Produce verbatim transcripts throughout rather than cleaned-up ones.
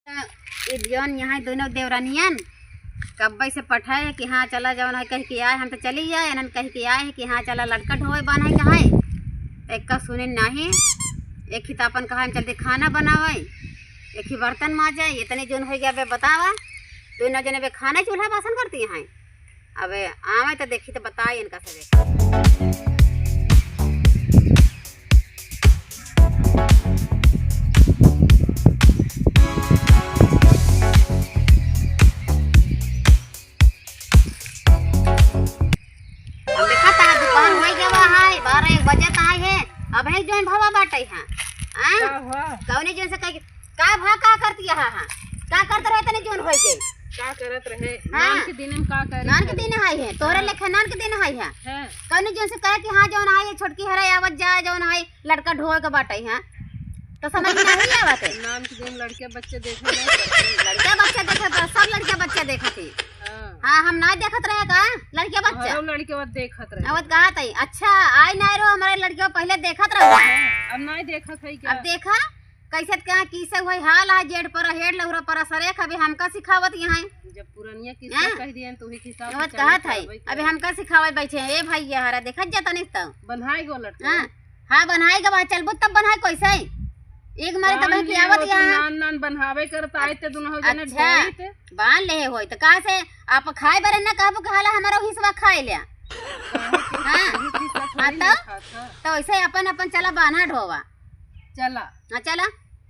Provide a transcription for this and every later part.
ई जौन यहाँ दोनों देवरानियन कब्बे से पठाए कि हाँ चला, जौन है कह के आए, हम तो चली आए, इन्हन कह के आए हैं कि हाँ चला लड़का ढोए बान्हे का है। तो एक का सुने नाही, एक ही तो अपन कहा हम चलते खाना बनावे, एक ही बर्तन माजे, इतने जौन हो गया बे बतावा, दोनों जने बे खाना चूल्हा बासन करती हैं। अबे आवे तो देखी तो बताई इनका सबे। हम देखा था दुकान होई गवा है, बारह एक बजे त आए है, अब है जौन भवा बाटे है। हाँ? का हुआ? कौने जौन से कह का भा का करती है, हाँ? का करत रहे तने जौन होई गई? का करत रहे? हाँ। नान के दिन में का करे नान के दिन आई है, तोरे हाँ। लेखे नान के दिन आई है। हाँ। कौने जौन से कहे कि हाँ जौन आई है छोटकी हरे आवत जा जौन आई लड़का ढोए के बाटे है, तो समझ में नहीं आवत है। नान के दिन लड़के बच्चे देखे नहीं करते। लड़के बच्चे देखे तो सब लड़के बच्चे देखत ही। हाँ। हाँ, हम ना देखत रहे का लड़के बच्चे? हमरो लड़के बच्चे देखत रहे। अब कहा तई अच्छा आई ना रो हमारे लड़के पहले देखत रहे। अब नहीं देखत है क्या? अब देखा कैसे त कहाँ किसे हुई हाल आ जेठ पर हेड लहुरा पर सरेख अभी हमका सिखावत यहाँ। जब पुरनिया किस्सा हाँ। कह दिए तो वही हिसाब से आवत चलत कहत है। चलबै अभी के। हमका सिखावे बैठे ए भाई ये हरा देखत जाता नहीं तो। बन्हाई गो लटका। हाँ। हाँ बन्हाई गवा चलबू तब बन्हाई कैसे? एक मारे तब बांध की लियो आवत तो यहाँ। नान नान बन्हावे करत आए ते दुनो जने अच्छा। ढोइत। बांध ले होई तो कहा से आप खाए बरे ना कहबू कि हाला हमारो हिस्सा खाए ले। हाँ। बहुत हिस्सा हाँ थोड़ी तो? ना खाता। तो ऐसे अपन अपन चला बान्हा ढोवा। चला। हाँ चला।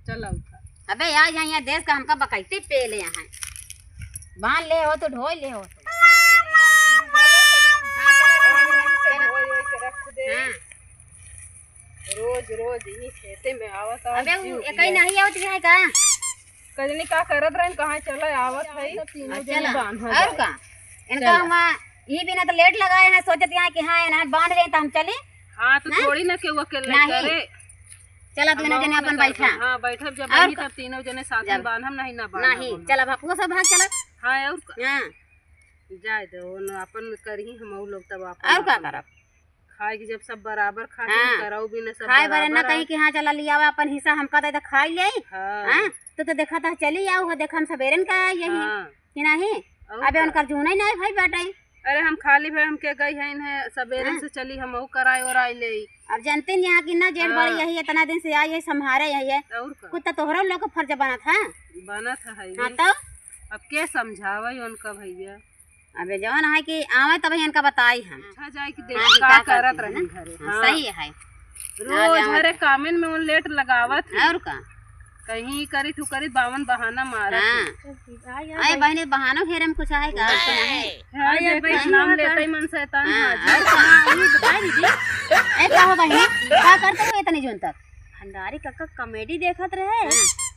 चला उठा। अबे आ जाइए देश का हमका बकैती पे ले यहाँ। बांध ले हो तो ढोई ले हो तो। हाँ। रोज रोज यही खेते में आवत आवत अबे उ जीव एकई पिया। नहीं आवत है का? कजनी का करत रहन कहाँ चला आवत है। तीनों अच्छा जने ला। बांधा और जाए। का? इनका चला। हम ई बिना तो लेट लगाए हैं सोचत यहाँ कि हाँ इन्हें बांध रहे तो हम चली। हाँ तो हैं? थोड़ी ना केहू अकेले नहीं। करे। चला दोनों हम जने अपन ना बैठा। करबो। हाँ बैठब जब और बनी का? तब तीनों जने साथ में जब बांधम नहीं ना बांधब नहीं हम। चला बापुआ सब भाग चला। हाँ और का? हाँ। जाए दो न अपन करही हम लोग तब अपन और का अपन। करब? खाए के जब सब बराबर खाते हाँ। करौ भी न सब खाए बरे ना बराबर कहीं है। कि हाँ चला लियावा अपन हिस्सा हमका दे दे खाई ले। हाँ। हाँ? तो तो देखा था चली आओ हो देखा हम सबेरन का आई यही हाँ। कि नहीं? और अबे का? उनकर जूना ही नहीं भाई बाटे। अरे हम खाली भाई हमके गई है इन्हें सबेरन हाँ। से चली हम कराए और आई ले। अब जानते हैं यहाँ की ना जेठ हाँ। बड़ी यही इतना दिन से आई है संभारे यही है। और का? कुछ तो तोहरा लोग का फर्ज बना था। बना था है हाँ ये। तो? अब के समझावे उनका भैया? अबे जवन है कि आवे तब इनका बताई हम। पूछा जाए कि हाँ, देख कि का का करत करती है रही ना? घरे। हाँ, हाँ। सही है। रोज हाँ, हरे कामेन में उन लेट लगावत है। और का? कहीं करी तू करी बावन बहाना मारत हाँ। है। अरे बहनी बहानो घेरे में कुछ है का? कि नहीं? हाँ, ये भाई नाम लेते ही मन शैतान हाँ, आ जाए। और का? हाँ, ये बताई दीदी। ए का हो बहनी? का करते हो इतनी जून तक? भंडारी काका कॉमेडी देखत रहे। हाँ।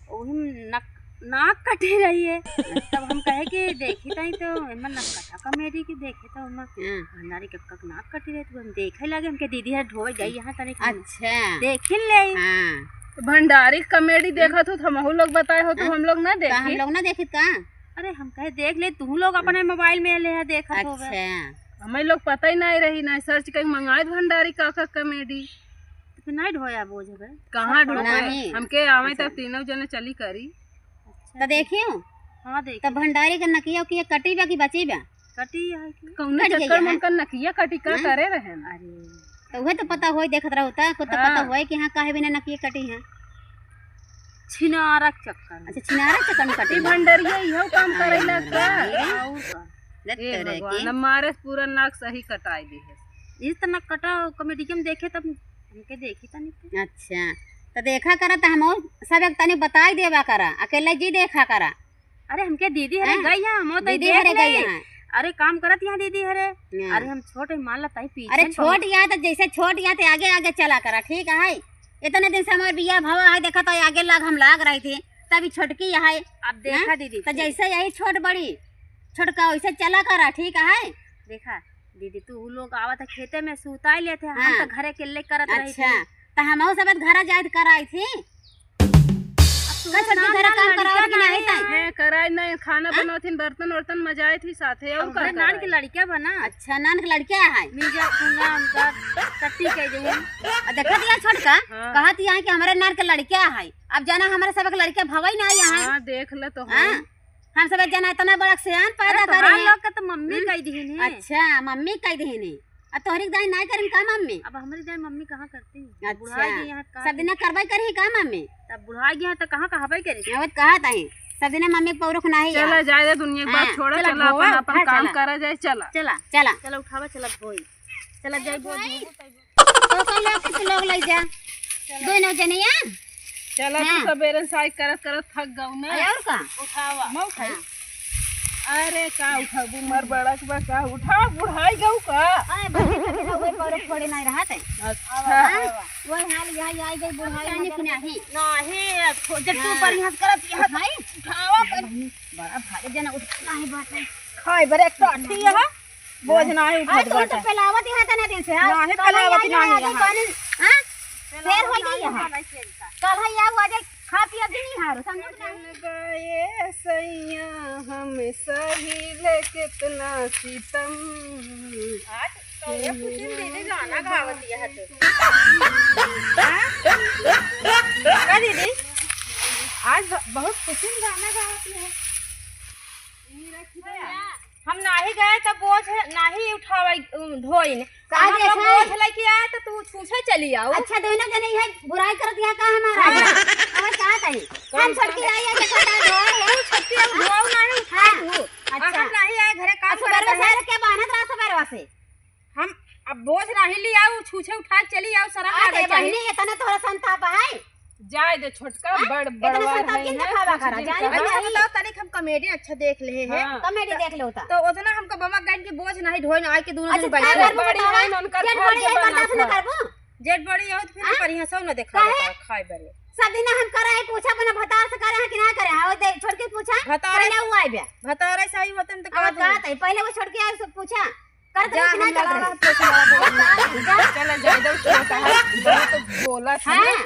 वही में नक-, नाक कटे रही है। तब हम कहे कि देखी ताई तो एमन नकटा कॉमेडी की देखे तो हम हाँ। भंडारी काका के नाक कटे रहे तो हम देखे लगे हमके दीदी है ढोए गई यहाँ तनी कि अच्छा। देखिन ले। हाँ। तो भंडारी कॉमेडी देखत हो तो हमहू लोग बताए हो तो हाँ। हम लोग ना तो हम देखी। लोग ना देखित का? अरे हम कहे देख ले तू लोग अपने मोबाइल में ले है देखत होबे। अच्छा। हमें लोग पता ही नहीं रही ना सर्च कहीं मंगाए भंडारी काका कॉमेडी। तो फिर नहीं ढोया बोझ हवे। कहाँ सब ढोए? नहीं। हमके आवे अच्छा। तब तीनों जने चली करी। अच्छा। तो देखियो। हाँ, देखी। तो भंडारी के नकिया उकिया कटी बा कि बची बा? कटी है कि? कौने कट चक्कर गई में है? उनका नकिया कटी का हाँ? करे रहे? अरे। तो उहे तो पता होई, देखत रहो ता, कुछ तो हाँ। पता होई कि हाँ, काहे बिना नकिया कटी है। छिनारा के चक्कर में। अच्छा, छिनारा के चक्कर में कटी ई बा? भंडरिया इहो काम अरे करेला का? भगवान। और का? देख ए तो रहे भगवान, कि अब मारे पूरा नाक सही कटाई दी है। इस तरह कटा कॉमेडी के हम देखे तब हमके देखी तनी के। अच्छा, तो देखा करा तो हम सब एक तनी बताई देवा करा, अकेले जी देखा करा। अरे हमके दीदी हरे हाँ, गई है, हम तो दीदी देख हरे ले। गई है। अरे काम करत यहाँ दीदी हरे। हाँ। अरे हम छोट है, मान ला ताई पीछे अरे में छोट पहुंच- यहाँ तो जैसे छोट यहाँ तो आगे आगे चला करा, ठीक है। इतने दिन से हमारे बिया भवा है, देखा तो आगे लाग हम लाग रही थी, तभी छोटकी है। अब देखा हाँ? दीदी, तो ठीक। जैसे यही छोट बड़ी, छोटका वैसे चला करा, ठीक है। देखा दीदी, तू उ लोग आवत है खेते में सुताई लेते हैं, हम हाँ। तो घरे अकेले करत रही अच्छा, थी। तो हमहू सब घरा जाइत कराई थी। अब का छोटकी घर काम करावत कि नाही ताई? है, कराई नहीं, खाना बनावत हिन, बर्तन वर्तन मजाइत ही साथे, और का नान के लड़किया बना। अच्छा, नान के लड़किया है। मिर्जा पूनम का टट्टी कह दे। आ देखत या छोटका, हाँ। कहत या कि हमरे नान के लड़किया है। अब जाना हमरे सबक लड़किया भवई ना यहाँ। हाँ, देख ले तो हाँ। है। हम सब जना इतना बड़ा सियान पैदा करे हैं। लोग का तो मम्मी हम्म? कह दिहिन है। अच्छा, मम्मी कह दिहिन है। आ तोहरी दाई नाय करिन का मम्मी? अब हमरी दाई मम्मी कहाँ करती? अच्छा। बुढ़ाई गई हैं, कहाँ सब दिना करबै करी का मम्मी? तब बुढ़ाई गई हैं तो कहाँ कहबै करी? अब कहा ताई, सब दिना मम्मी के पौरुख नाही है। चला जाए दे दुनिया की बात हाँ, छोड़ा, चला चला धोवा, अपन, अपन हाँ, काम चला। करा जाए, चला। चला, चला। चला उठावा, चला धोई। चला जाए धोई। तो कल लोग कुछ लोग ले जा। दोनों जने यार। चला तू हाँ। सबेरन साई करत करत थक गऊ ना। अरे और का? उठावा। मैं उठाई। हाँ। अरे का उठाबू, मर बड़क बा का? उठा, बुढ़ाई गऊ का? अरे बच्चे छोटे सब वही पर थोड़े नहीं रहत है। अच्छा। हाँ? वही हाल यहाँ आई गई बुढ़ाई पानी मगर खुना ही। नहीं, खो-, जब तू हाँ। पर यहाँ करत यहाँ भाई। उठावा कर। बड़ा भारी जना उठना ही बात है। खाए बरे एक तो अट्ठी है। बोझ नाही उठात बाटे। तो पेलावत यहाँ तना दिन से, हाँ? नाही, पेलावत नाही यहाँ। हाँ? फेर हो गई यहाँ। कल है या हुआ जाए, खा पिया भी नहीं हारो, समझो कि नहीं? ए सैया, हम सही ले कितना सितम। आज कौन कुछ दीदी गाना गावत है तो। हाँ? का दीदी? आज ब-, बहुत खुशी में गाना गावत है। हम नाही गए त बोझ नाही उठावे, उ, ढोइन। का हम लोग देखा? बोझ लेके आए त तू छूछे चली आओ। अच्छा, दोनों जने इहे बुराई करत या का हमारा? हाँ। अब का कही? हम छोटकी आई है, देखो ना, ढोए है। तू छोटकी है, ढोए नाही उठाए हाँ। तू। अच्छा। हम नाही आए घरे काम अब सुबह करत है। सारे के बान्हत रहा सुबह से। हम अब बोझ नाही ली आओ, छूछे उठा के चली आओ, शरम अरे लागे चाही। बहिनी, इतना तोहरा संताप है? जाए दे छोटका, हाँ? बड़, इतना बड़वा संताप है, जिन है, देखावा कुछ करा, दिन जाए का। अच्छा, बहिनी। बताओ, तनिक हम comedy अच्छा देख ले हैं। हाँ। Comedy देख लो ता। तो उतना हमका बमक गइन के बोझ नाही ढोए ना, आए के दोनों अच्छा, जन बैठे। का करबू बताओ? बर्दाश्त न करबू? जेठ बड़ी हो तो फिर हाँ? परिहासो न देखा काहे? खाए बरे। सब दिन हम करे हैं, पूछा अपना भतार से करे हैं कि ना करे हैं? वो दे, छोटकी पूछा, भतारे पहले वो आए बे। भतारे सही होतन तो अब कह दू। कहत है, पहले वो छोटकी आए, उससे पूछा। करत जा, रहे कि हम ना करत लड़ा रहे? रहा, तो तुम्हारा बोला। जा। चला जाए दो, छोटा है, बहुत बोलत है। हाँ।